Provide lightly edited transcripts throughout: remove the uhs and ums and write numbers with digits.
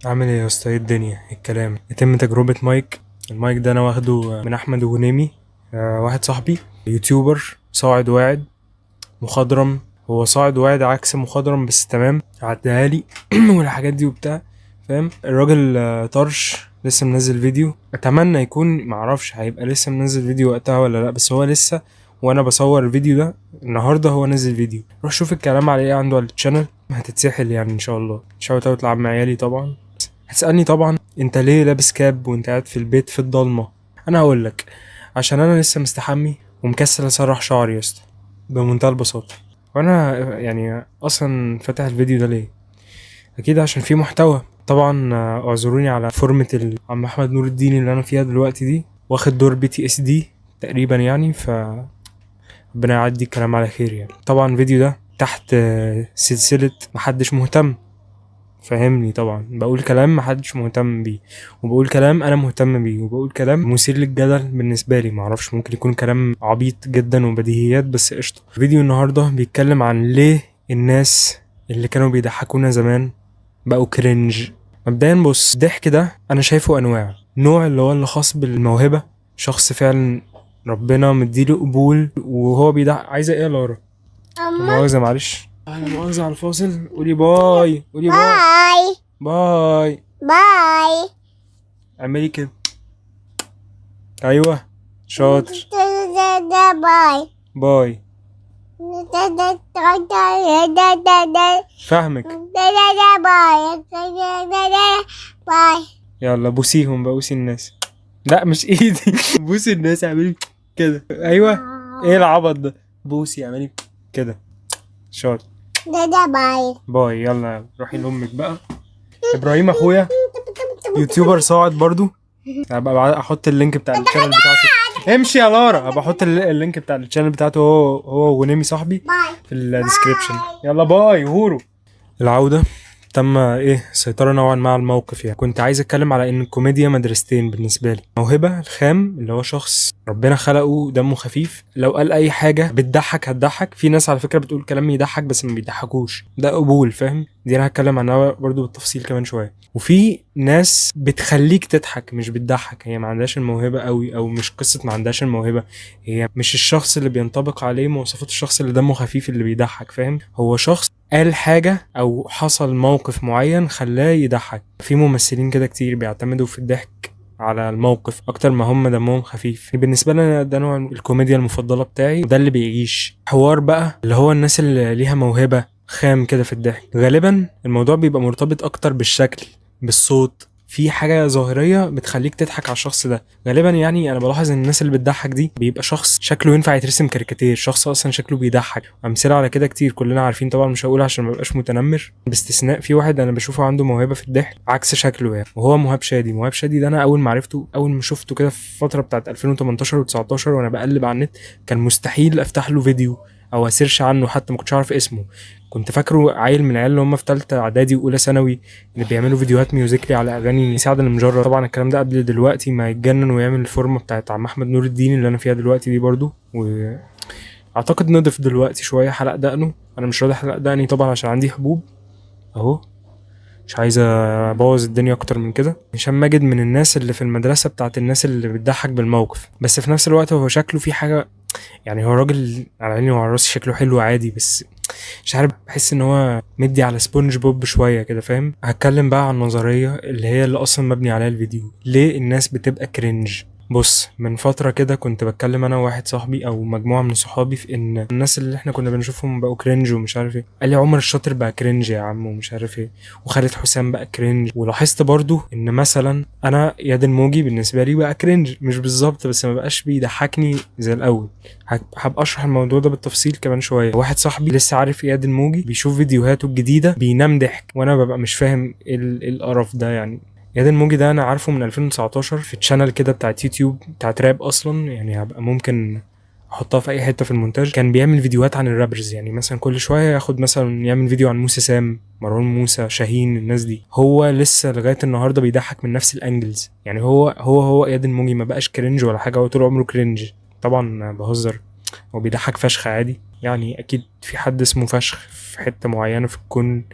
عامل ايه يا اسطى؟ ايه الدنيا؟ إيه الكلام؟ يتم تجربة مايك. المايك ده انا واخده من احمد غنيمي، واحد صاحبي YouTuber صاعد واعد مخضرم. هو صاعد واعد عكس مخضرم بس تمام، عدها لي والحاجات دي وبتاع، فاهم؟ الراجل طرش، لسه منزل فيديو، اتمنى يكون، معرفش هيبقى لسه منزل فيديو وقتها ولا لا، بس هو لسه وانا بصور الفيديو ده النهارده هو نزل فيديو. روح شوف الكلام على ايه عنده على ال channel، هتتسحل يعني ان شاء الله. shout out لعم عيالي. طبعا هتسالني طبعا انت ليه لابس cap وانت قاعد في البيت في الضلمة؟ انا هقول لك عشان انا لسه مستحمي ومكسل اسرح شعري يا اسطى، بمنتهى البساطة. وانا يعني اصلا فاتح الفيديو ده ليه؟ اكيد عشان في محتوى. طبعا اعذروني على فورمة عم احمد نور الدين اللي انا فيها دلوقتي دي، واخد دور PTSD تقريبا يعني، ف ربنا يعدي الكلام على خير يعني. طبعا الفيديو ده تحت سلسلة محدش مهتم، فاهمني؟ طبعا بقول كلام محدش مهتم بيه، وبقول كلام انا مهتم بيه، وبقول كلام مثير للجدل بالنسبة لي، معرفش ممكن يكون كلام عبيط جدا وبديهيات بس قشطه. فيديو النهارده بيتكلم عن ليه الناس اللي كانوا بيضحكونا زمان بقوا cringe. مبدئيا بص، الضحك ده انا شايفه انواع. نوع اللي هو اللي خاص بالموهبه، شخص فعلا ربنا مديله قبول وهو بيضحك. عايزه ايه يا لارا؟ لا مؤاخذة معلش، لا مؤاخذة على الفاصل. قولي bye، قولي bye. bye. bye. bye. اعملي كده، ايوه شاطر. bye. bye. فاهمك. bye. يلا بوسيهم بقى، بوسي الناس. لا مش ايدي، بوسي الناس، اعملي كده، ايوه. ايه العبط ده؟ بوسي، اعملي كده، شاطر. bye. bye. يلا روحي لامك بقى. ابراهيم اخويا YouTuber صاعد برضو، هبقى احط ال link بتاع ال channel بتاعته. امشي يا لارا، هبقى احط ال link بتاع ال channel بتاعته هو وغنيمي صاحبي bye. في ال description. يلا bye. هورو العودة تم ايه سيطرة نوعا ما على الموقف. يعني كنت عايز اتكلم على ان الكوميديا مدرستين بالنسبة لي. موهبة الخام اللي هو شخص ربنا خلقه دمه خفيف، لو قال اي حاجة بتضحك هتضحك. في ناس على فكرة بتقول كلام يضحك بس ما بيضحكوش، ده قبول، فاهم؟ دي انا هتكلم عنها برضو بالتفصيل كمان شوية. وفي ناس بتخليك تضحك مش بتضحك، هي ما عندهاش الموهبة قوي، او مش قصة ما عندهاش الموهبة، هي مش الشخص اللي بينطبق عليه مواصفات الشخص اللي دمه خفيف اللي بيضحك، فاهم؟ هو شخص قال حاجة أو حصل موقف معين خلاه يضحك. في ممثلين كده كتير بيعتمدوا في الضحك على الموقف أكتر ما هم دمهم خفيف. بالنسبة لنا ده نوع الكوميديا المفضلة بتاعي، وده اللي بيعيش حوار بقى، اللي هو الناس اللي ليها موهبة خام كده في الضحك. غالبا الموضوع بيبقى مرتبط أكتر بالشكل، بالصوت، في حاجة ظاهرية بتخليك تضحك على الشخص ده غالبا. يعني انا بلاحظ ان الناس اللي بتضحك دي بيبقى شخص شكله ينفع يترسم كاريكاتير، شخص اصلا شكله بيضحك. امثلة على كده كتير كلنا عارفين طبعا، مش هقول عشان ما ابقاش متنمر، باستثناء في واحد انا بشوفه عنده موهبة في الضحك عكس شكله يعني، وهو مهاب شادي. مهاب شادي ده انا اول ما عرفته، اول ما شفته كده في الفترة بتاعت 2018 و19 وانا بقلب على النت، كان مستحيل افتح له فيديو او ا search عنه، حتى ما كنتش اعرف اسمه. كنت فاكره عيل من العيال اللي هم في ثالثة اعدادي واولى ثانوي اللي بيعملوا فيديوهات Musical.ly على اغاني سعد المجرد. طبعا الكلام ده قبل دلوقتي ما يتجنن ويعمل الفورمة بتاعت عم احمد نور الدين اللي انا فيها دلوقتي دي برضو. واعتقد نضف دلوقتي شوية، حلق دقنه. انا مش راضي احلق دقني طبعا عشان عندي حبوب اهو، مش عايز ابوظ الدنيا اكتر من كده. هشام ماجد من الناس اللي في المدرسة بتاعت الناس اللي بتضحك بالموقف، بس في نفس الوقت هو شكله فيه حاجة، يعني هو راجل على عيني وعلى راسي، شكله حلو عادي، بس مش عارف، بحس ان هو مدي على سبونج بوب شوية كده، فاهم؟ هتكلم بقى عن النظرية اللي هي اللي اصلا مبني عليها الفيديو، ليه الناس بتبقى cringe. بص، من فترة كده كنت بتكلم انا وواحد صاحبي او مجموعة من صحابي في ان الناس اللي احنا كنا بنشوفهم بقوا cringe ومش عارف ايه. قال لي عمر الشاطر بقى cringe يا عم ومش عارف ايه، وخالد حسام بقى cringe. ولاحظت برضو ان مثلا انا ياد الموجي بالنسبة لي بقى cringe، مش بالظبط بس ما بقاش بيضحكني زي الاول. هبقى اشرح الموضوع ده بالتفصيل كمان شوية. واحد صاحبي لسه عارف اياد الموجي، بيشوف فيديوهاته الجديدة بينام ضحك، وانا ببقى مش فاهم ايه إيه القرف ده يعني. اياد الموجي ده انا عارفه من 2019 في channel كده بتاعت يوتيوب بتاعت راب اصلا، يعني هبقى ممكن احطها في اي حتة في المونتاج. كان بيعمل فيديوهات عن ال rappers، يعني مثلا كل شوية ياخد مثلا يعمل فيديو عن موسى سام، مروان موسى، شاهين، الناس دي. هو لسه لغاية النهارده بيضحك من نفس ال angles، يعني هو اياد الموجي ما بقاش cringe ولا حاجة، هو طول عمره cringe. طبعا بهزر، هو بيضحك فشخ عادي يعني، اكيد في حد اسمه فشخ في حتة معينة في الكون.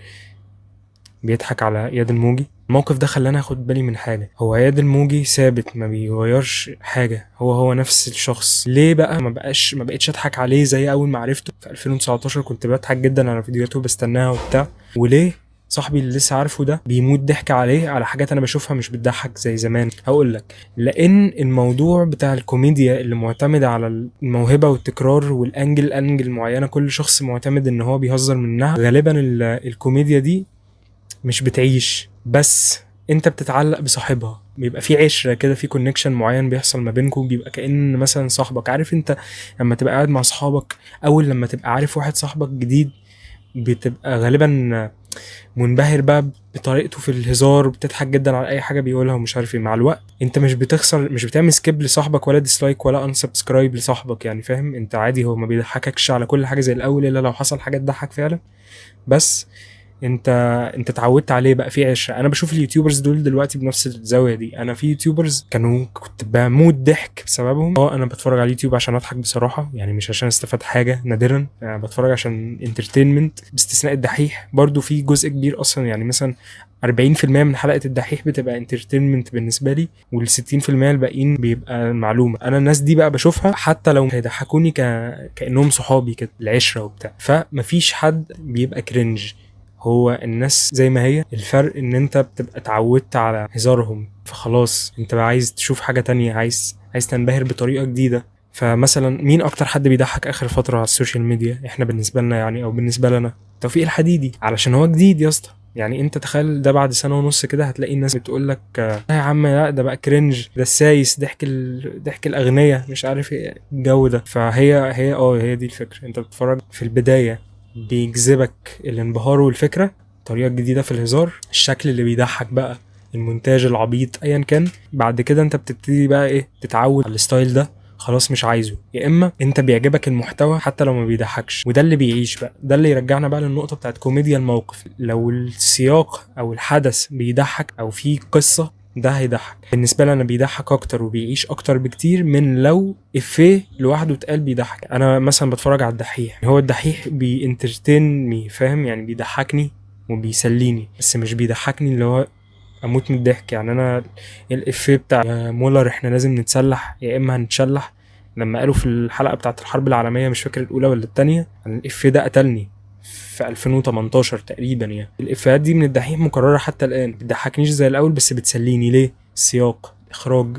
بيضحك على اياد الموجي. الموقف ده خلاني اخد بالي من حاجة، هو اياد الموجي ثابت ما بيغيرش حاجة، هو نفس الشخص. ليه بقى ما بقتش اضحك عليه زي اول ما عرفته في 2019؟ كنت بضحك جدا على فيديوهاته وبستناها وبتاع. وليه صاحبي اللي لسه عارفه ده بيموت ضحك عليه على حاجات انا بشوفها مش بتضحك زي زمان؟ هقول لك، لان الموضوع بتاع الكوميديا اللي معتمد على الموهبة والتكرار وال angle، angle معينة كل شخص معتمد ان هو بيهزر منها، غالبا الكوميديا دي مش بتعيش، بس انت بتتعلق بصاحبها، بيبقى في عشرة كده، في connection معين بيحصل ما بينكم، بيبقى كأن مثلا صاحبك. عارف انت لما تبقى قاعد مع صحابك، اول لما تبقى عارف واحد صاحبك جديد بتبقى غالبا منبهر بقى بطريقته في الهزار، وبتضحك جدا على اي حاجة بيقولها ومش عارف ايه. مع الوقت انت مش بتخسر، مش بتعمل skip لصاحبك ولا dislike ولا unsubscribe لصاحبك، يعني فاهم انت عادي، هو ما بيضحككش على كل حاجة زي الاول الا لو حصل حاجة تضحك فعلا، بس انت اتعودت عليه بقى، في عشرة. انا بشوف ال YouTubers دول دلوقتي بنفس الزاوية دي. انا في YouTubers كنت بموت ضحك بسببهم. انا بتفرج على اليوتيوب عشان اضحك بصراحة، يعني مش عشان استفاد حاجة، نادرا انا بتفرج عشان entertainment، باستثناء الدحيح برضو في جزء كبير اصلا، يعني مثلا 40% من حلقة الدحيح بتبقى entertainment بالنسبة لي، وال 60% الباقيين بيبقى معلومة. انا الناس دي بقى بشوفها حتى لو هيضحكوني كانهم صحابي كده، العشرة وبتاع. فمفيش حد بيبقى cringe، هو الناس زي ما هي، الفرق ان انت بتبقى اتعودت على هزارهم، فخلاص انت بقى عايز تشوف حاجة تانية، عايز تنبهر بطريقة جديدة. فمثلا مين اكتر حد بيضحك اخر فترة على ال social media احنا بالنسبة لنا يعني، او بالنسبة لنا؟ توفيق الحديدي، علشان هو جديد يا اسطى. يعني انت تخيل ده بعد سنة ونص كده هتلاقي الناس بتقول لك يا عم لا ده بقى cringe، ده السايس، ضحك الاغنياء، مش عارف ايه الجو ده. فهي هي اه هي دي الفكرة، انت بتتفرج في البداية بيجذبك الانبهار والفكرة، طريقة جديدة في الهزار، الشكل اللي بيضحك بقى، المونتاج العبيط، ايا كان. بعد كده انت بتبتدي بقى ايه، تتعود على ال style ده، خلاص مش عايزه، يا اما انت بيعجبك المحتوى حتى لو ما بيضحكش، وده اللي بيعيش بقى. ده اللي يرجعنا بقى للنقطة بتاعت كوميديا الموقف، لو السياق او الحدث بيضحك او فيه قصة ده هيضحك. بالنسبة لي انا بيضحك اكتر وبيعيش اكتر بكتير من لو افيه لوحده اتقال بيضحك. انا مثلا بتفرج على الدحيح، هو الدحيح بي entertain me، فاهم يعني، بيضحكني وبيسليني، بس مش بيضحكني اللي هو اموت من الضحك. يعني انا الافيه بتاع يا مولر احنا لازم نتسلح يا اما هنتشلح، لما قالوا في الحلقة بتاعت الحرب العالمية، مش فاكر الاولى ولا الثانية، انا الافيه ده قتلني في 2018 تقريبا. يعني الافيهات دي من الدحيح مكررة حتى الان، بتضحكنيش زي الاول بس بتسليني. ليه؟ السياق، الاخراج،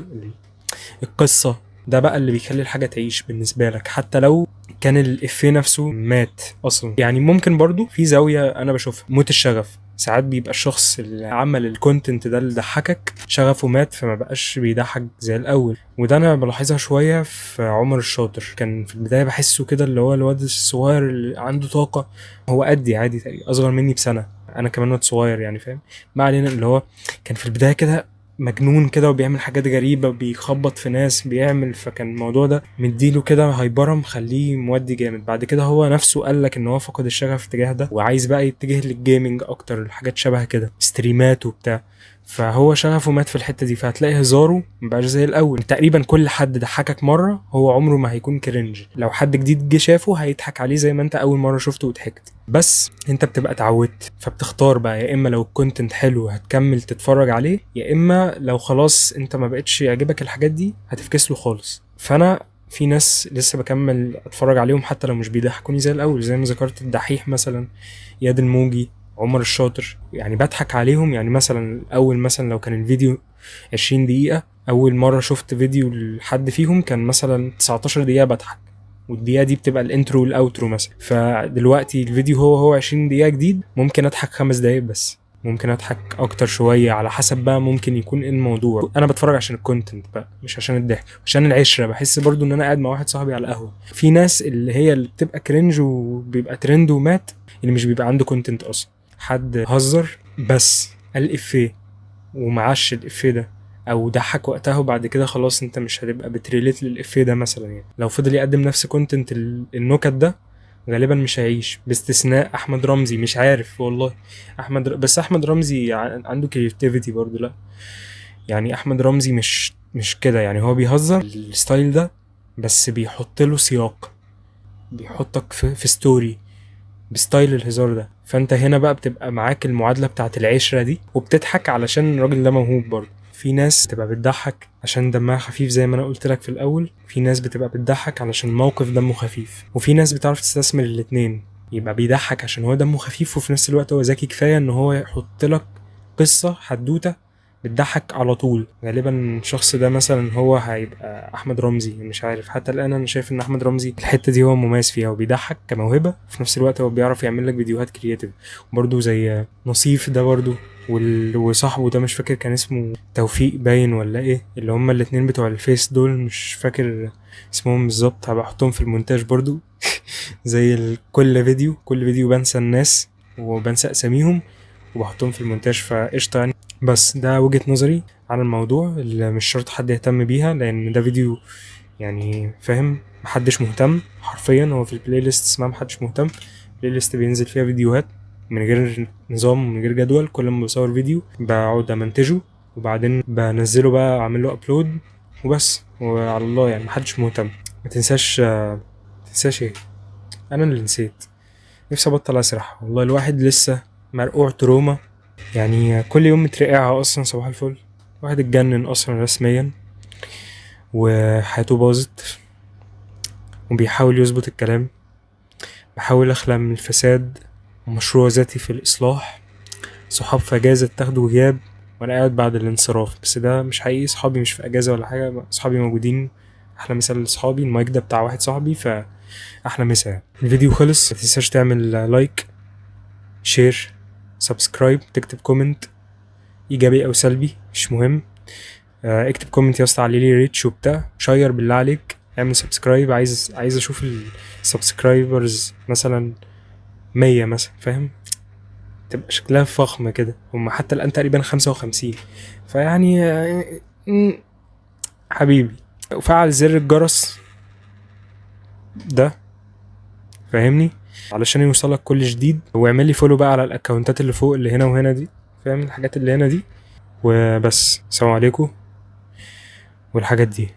القصة، ده بقى اللي بيخلي الحاجة تعيش بالنسبة لك حتى لو كان الافيه نفسه مات اصلا. يعني ممكن برضو في زاوية انا بشوفها، موت الشغف. ساعات بيبقى الشخص اللي عمل ال content ده اللي ضحكك شغفه مات، فما بقاش بيضحك زي الاول. وده انا بلاحظها شوية في عمر الشاطر، كان في البداية بحسه كده اللي هو الواد الصغير اللي عنده طاقة، هو قدي عادي تقريبا، اصغر مني بسنة، انا كمان واد صغير يعني فاهم، ما علينا. اللي هو كان في البداية كده مجنون كده وبيعمل حاجات غريبة، بيخبط في ناس، بيعمل، فكان الموضوع ده مديله كده hyper مخليه مودي جامد. بعد كده هو نفسه قال لك ان هو فقد الشغف تجاه ده، وعايز بقى يتجه لل gaming اكتر، الحاجات شبه كده، ستريمات وبتاع، فهو شغفه مات في الحتة دي، فهتلاقي هزاره مبقاش زي الاول. تقريبا كل حد ضحكك مرة هو عمره ما هيكون cringe، لو حد جديد جه شافه هيضحك عليه زي ما انت اول مرة شفته وضحكت، بس انت بتبقى اتعودت، فبتختار بقى يا اما لو ال content حلو هتكمل تتفرج عليه، يا اما لو خلاص انت ما بقتش يعجبك الحاجات دي هتفكس له خالص. فانا في ناس لسه بكمل اتفرج عليهم حتى لو مش بيضحكوني زي الاول، زي ما ذكرت الدحيح مثلا، اياد الموجي، عمر الشاطر، يعني بضحك عليهم. يعني مثلا اول مثلا لو كان الفيديو 20 دقيقة، اول مرة شفت فيديو لحد فيهم كان مثلا 19 دقيقة بضحك، والدقيقة دي بتبقى ال intro وال outro مثلا. فدلوقتي الفيديو هو 20 دقيقة جديد، ممكن اضحك 5 دقايق بس، ممكن اضحك اكتر شوية على حسب بقى ممكن يكون ايه الموضوع. انا بتفرج عشان ال content بقى، مش عشان الضحك، عشان العشرة. بحس برضو ان انا قاعد مع واحد صاحبي على القهوة. في ناس اللي هي اللي بتبقى cringe وبيبقى ترند ومات، اللي مش بيبقى عنده content اصلا، حد هزر بس قال افيه ومعاش الافيه ده او ضحك وقتها، وبعد كده خلاص انت مش هتبقى بت relate للافيه ده مثلا. يعني لو فضل يقدم نفس content النكت ده غالبا مش هيعيش، باستثناء احمد رمزي. مش عارف والله بس احمد رمزي عنده creativity برضو. لا يعني احمد رمزي مش كده، يعني هو بيهزر ال style ده بس بيحط له سياق، بيحطك في story ب style الهزار ده. فانت هنا بقى بتبقى معاك المعادلة بتاعت العشرة دي، وبتضحك علشان الراجل ده موهوب برضه. في ناس بتبقى بتضحك عشان دمها خفيف زي ما انا قلت لك في الاول، في ناس بتبقى بتضحك علشان الموقف دمه خفيف، وفي ناس بتعرف تستثمر الاتنين، يبقى بيضحك عشان هو دمه خفيف وفي نفس الوقت هو ذكي كفاية ان هو يحط لك قصة حدوتة بتضحك على طول. غالبا الشخص ده مثلا هو هيبقى احمد رمزي، مش عارف، حتى الان انا شايف ان احمد رمزي الحتة دي هو مميز فيها، وبيضحك كموهبه، وفي نفس الوقت هو بيعرف يعمل لك فيديوهات creative برضه، زي نصيف ده برضه، وصاحبه ده مش فاكر كان اسمه توفيق باين ولا ايه، اللي هما الاتنين بتوع الفيس دول مش فاكر اسمهم بالظبط، هبقى احطهم في المونتاج برضو. زي كل فيديو، كل فيديو بنسى الناس وبنسى اساميهم وبحطهم في المونتاج، فقشطه يعني. بس ده وجهة نظري عن الموضوع اللي مش شرط حد يهتم بيها، لان ده فيديو يعني فاهم محدش مهتم حرفيا. هو في ال playlist اسمها محدش مهتم، playlist بينزل فيها فيديوهات من غير نظام ومن غير جدول، كل ما بصور فيديو بقعد امنتجه وبعدين بنزله بقى اعمل له upload وبس، وعلى الله يعني محدش مهتم. ما تنساش، ما تنساش ايه، انا اللي نسيت، نفسي ابطل اسرح والله. الواحد لسه مرقوع trauma يعني، كل يوم مترقعها اصلا صباح الفل، الواحد اتجنن اصلا رسميا وحياته باظت، وبيحاول يظبط الكلام. بحاول اخلع من الفساد ومشروع ذاتي في الاصلاح، صحاب في اجازه تاخدوا غياب وانا قاعد بعد الانصراف، بس ده مش حقيقي، صحابي مش في اجازه ولا حاجة، صحابي موجودين. احلى مثال لصحابي، المايك ده بتاع واحد صاحبي، فاحلى مثال. الفيديو خلص، ما تنساش تعمل like share subscribe، تكتب comment ايجابي او سلبي مش مهم، اكتب comment يا اسطى علي لي reach وبتاع، share بالله عليك، اعمل subscribe، عايز اشوف ال subscribers مثلا 100 مثلا، فاهم، تبقى شكلها فخم كده. هم حتى الان تقريبا 55، فيعني حبيبي. وفعل زر الجرس ده فاهمني علشان يوصلك كل جديد، واعمل لي follow بقى على ال accountات اللي فوق اللي هنا وهنا دي، فاهم الحاجات اللي هنا دي. وبس، السلام عليكم والحاجات دي.